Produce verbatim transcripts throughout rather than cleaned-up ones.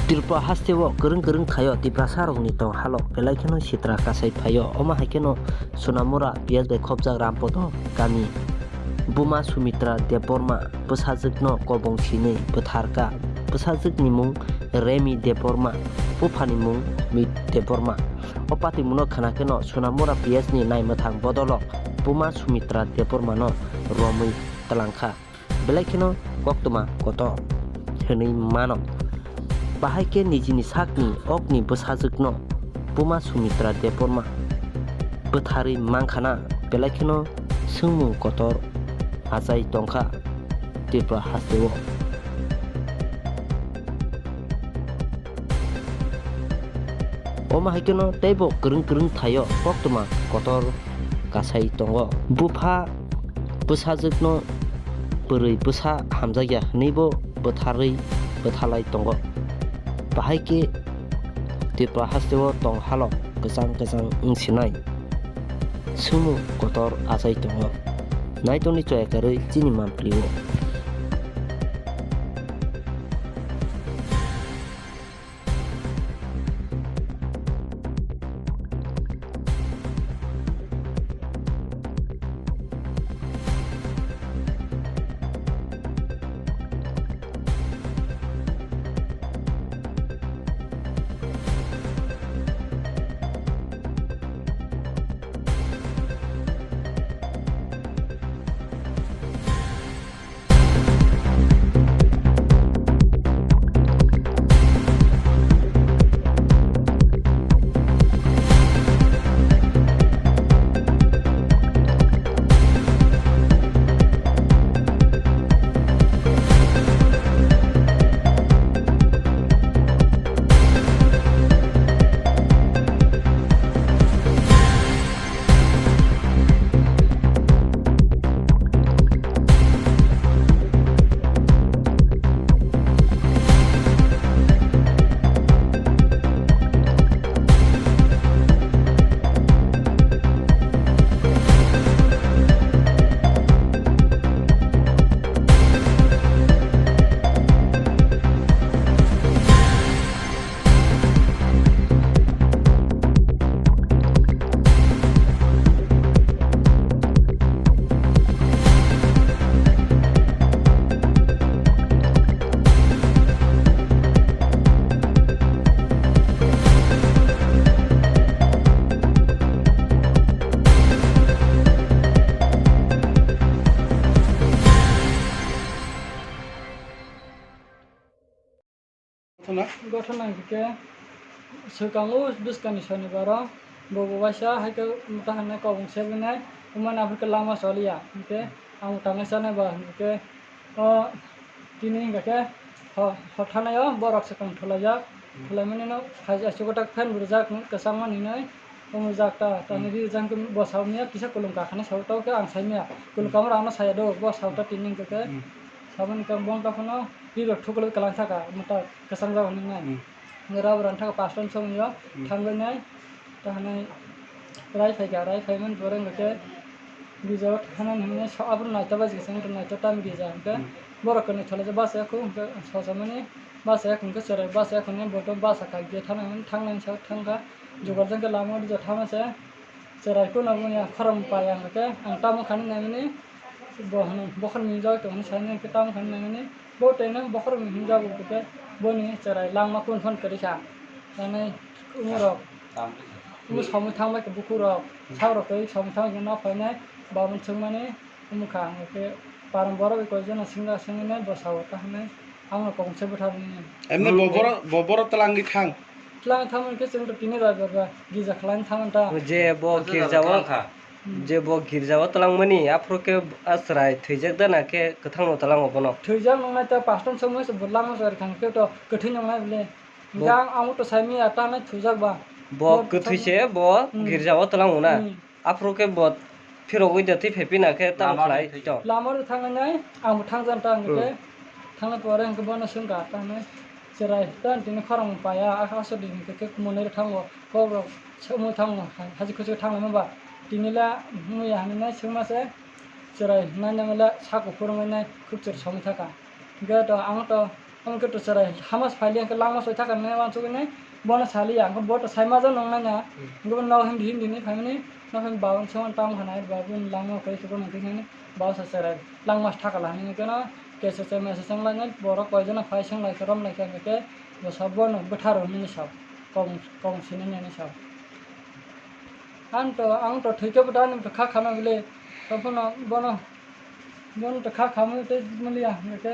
Tripura hasteo kwrwng kwrwng thaio Tiprasarokni tong halok belai kheno sitra kasai phaio. Omo hai kheno Sonamura P S bai khopjak Rampoto kami buma Sumitra Debbarma bwsajwkno kobong sinwi bwtharkha. Bwsajwkni mung Remi Debbarma, buphani mung Amit Debbarma. O patimungno khna kheno Sonamura P S ni naimwthang bodolok buma Sumitra Debbarmano romwi twlangkha. Belai kheno koktwma kotor hwnwi mano. Bahai khe nijini sakni okni bwsajwkno buma Sumitra Debbarma bwtharwi mankhana belai kheno swngmung kotor achai tongkha Tripura hasteo. Omo hai kheno teibo kwrwng kwrwng thaio koktwma kotor kasai tongo. Bupha bwsajwkno bwrwi bwsa hamjakya hwnwibo bwtharwi bwthalai tongo. Bahai khe Tripura hasteo tong halok kwchang kwchang wng sinai swngmung kotor achai tongo. Naitokni choya kwrwi chini mampli-o. Gothona hwnkhe swkango bwskangni sonibaro bobo waisa hai khe mwta hwnwi kobong sebinai, wngmani aphuru khe lama choliya hwnkhe ang tangnai chanai ba hwnkhe o tini hwnkha khe ho-, hothanaio borok swkang thulaijak, thulaimani no hai aswk tak fan bo rijak kwchangmani hinwi. Omo jak ta, tani ri jang khe bo sao mia kisa kulum kakhani sao tao khe ang sai mia. Kulum kamar ano saya do, bo sao ta tini hwnkhe khe. Hmm. Saboni khe bong ta phano ri rok thuklwi kwlang saka, omo ta kwchang jak hinwi nai. Hmm. Hwnkhe rabo rang thaka pastor song yo, hmm, thangwi nai. Ta hwnwi rai phai kha, rai phai mani pore hwnkhe khe gija o thana hwnwi sa-, aboni naito bai jisa wngkha, naito tam gija hwnkhe. Hmm. Borok kwnwi thole je basa ya khu hwnkhe sosamani basa ya khu hwnkhe chwrai basa ya khu hwnwi bo to basa kha gija thana hwnwi thangnani sa thang kha. Jugar jang khe lama o rija thama se chwrai kunu boni khorang paya hwnkhe ang tamo khani naimani bo hwnwi bokhorok ni jagwi tongmani sani hwnkhe tamo khani naimani bo tei nang bokhorok ni hinjago hwnkhe boni chwrai langma kunu phano kwrwi kha. Nani umorok umo somoi thangbai khe bukurok sakrok kwrwi somoi thangbai khe nok phainai babun swngmani. Wngkha, hwnkhe parang borok bai koi jana singja singwi nai bwsao ta hwnwi ang no kobong se bwtharni. Emni bo borok, bo borok twlangwi thang. Twlangwi thangmani khe chwng to tini raibar ba gija khlaina thangmani ta. Je bo girjao, je bo girjao twlangmani, aphuru khe a chwrai thwijak da na khe kwthang no twlango bono? Thwijak nongnai ta pastor songmani se bo langma chwrai thang khe to kwthwi nongnai bole. Bo- Hwnkhe ang, ang to saimanya ta nai thwijak ba. Bo kwthwi se bo girjao twlango na? Hmm. Aphuru khe bo phirogwi de twi phai phina khe tamo khlai to. Lama rw thanglainai, ang bo thangjan ta hwnkhe, hmm, thangna pore hwnkhe bono swngkha ta hwnwi, chwrai ta tini khorang paya, a, aswk di hwnkhe khe monai rw thango, kok rok swmwi thango, haji khusu thanglaima ba. Tini le wngya hwnwi swngma se, chwrai naina le sako phurwngwi nai khuk chwrai somwi thaka. Hwnkhe to ang to Ang khe to chwrai hamas phaili ang khe langma soi thaka nai wansugwi nai bono saliya, ang khe bo to sai ma jano nang nai na. Ang khe bo nok hindi hindi ni phaimani, nok hindi bawan se wan tam khanai, babu langma koi khe bono khe nani bawan sa chwrai langma thaka la hinwi khe no kesa se mesa se wng lai nai, borok koi jana phai se wng lai khe rom lai khe ang khe bo sabo bono bwtharo hinwi sa kobong kobong sini nai sa. Ang to ang to thwi khe bo to ani to kha khana bile to bono bono Bono to kha khamwi tei mulia hwnkhe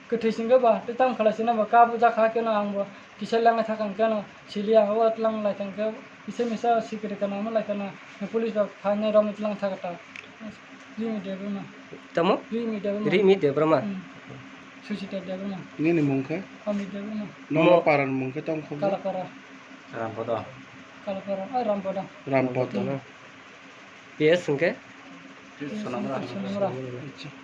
kwthwi singkhe ba tei tamo khlai sina ba kha buja kha keno ang bo kisa langnai thaka hwnkhe no sili ang o tlang lai thangkhe kisa misa sikiri kana mo lai kana police rok phainai romwi tlang thaka ta. Rimi Debbarma. Tamo? Rimi Debbarma. Rimi Debbarma. Hmm. Susita Debbarma. Nini mung khe? Amit Debbarma. Nono Mo- paran mung khe tamo khe? Kalapara. Rampodo. Kalapara. Ai Rampodo. Rampodo. P S hwnkhe? Sonamra. Sonamra. Acha.